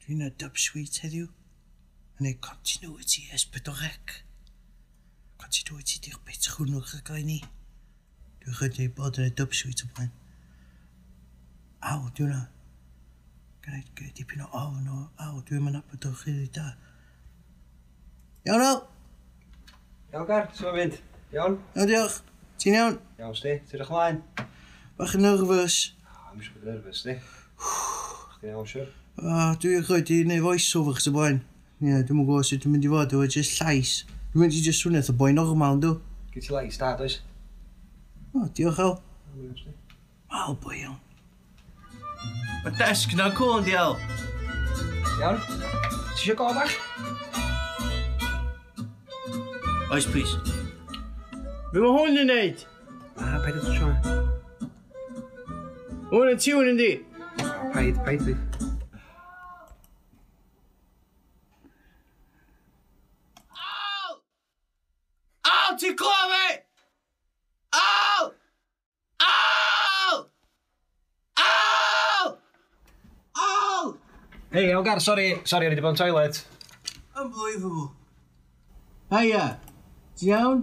Dwi'n y Dub Suite heddiw. Yn ei continuity S4C. Continuity di'r bit hwnnw'ch rhaglen ni. Dwi'n chwilio bod yn y Dub Suite o blaen. Aw, di hwnna. Gynna i dipyn o ofn o, aw, dwi'n mynd nabod o'n rili da. Iawn, Al? Iawn, Gar, sut mae'n mynd? Iawn? Iawn, diolch. Ti'n iawn? Iawn, sti. Ti'n edrych ymlaen? Bach yn nervous. O, I'm siŵr bod yn nervous, sti. Chdi'n iawn, siwr? O, dwi erioed di neud voice-over chos o blaen. Ie, yeah, dwi'm yn gwybod sut dwi'n mynd i fod efo jyst llais. Dwi'n mynd i jyst swnio fatha boi normal, yndw? Gyd ti lais da, does? O, diolch, Al. Al, boi iawn. Mae desk na cool, yndi, Al? Iawn. Ti eisiau go bach? Oes, please. Be mae hwn yn neud? Na, paid â twtsio hwnna. Hwn yn tiwn, yndi? Paid, paid fi. Al! Al, ti'n clywed fi? Al! Al! Al! Al! Hei, iawn Gar, sori, sori, o'n i wedi bod yn toilet. Unbelievable. Hiya. Ti'n iawn?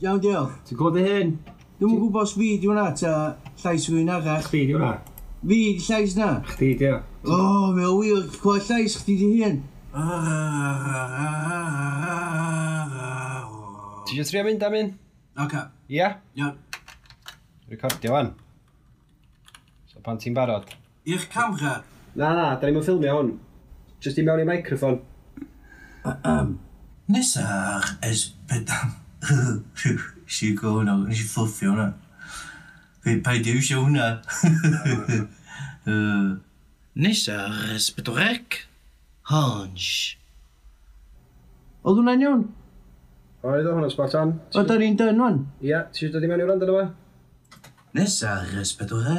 Iawn, diolch. Ti'n gwybod dy hyn? Dwi'm yn gwybod os fi di hwnna ta llais rhywun arall. Chdi di hwnna. Fi di llais na? Chdi di o. O, mae o wir, clywed llais chdi di hun. Ti eisiau trio mynd am un? Oce. Ia? Iawn. Recordio wan. So pan ti'n barod? I'r camera? Na, na, da ni'n ffilmio hwn. Just i mewn i microffon. Nesa ar S4C. Nes i go hwnna, nes i ffwffio hwnna. Paid i iwsio hwnna. Nesa ar S4C. Hans. Oedd hwnna'n iawn? Oedd o hwnna'n spot on. O, da ni'n done wan? Ia, ti eisiau dod i mewn i wrando arno fo? Nesa ar S4C.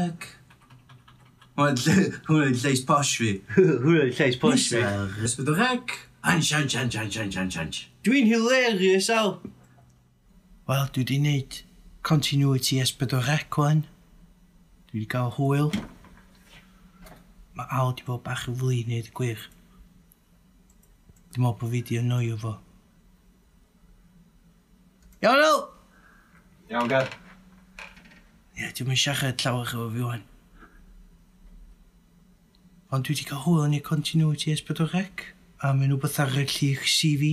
Hwnna'n llais posh fi. Hwnna'n llais posh fi. Nesa ar S4C. Hans, hans, hans, hans, hans, hans, hans. Dwi'n hilarious, Al. Wel, dwi di wneud continuity S4C wan. Dwi di gael hwyl. Mae Al di bod bach yn flin, i ddeud y gwir. Dwi'n meddwl bod fi di annoio fo. Iawn, Al? Iawn, Gar. Ie, dwi'n mynd siarad llawer efo fi wan. Ond dwi wedi cael hwyl yn ei continuity S4C. A mae'n rhywbeth ar y llich CV.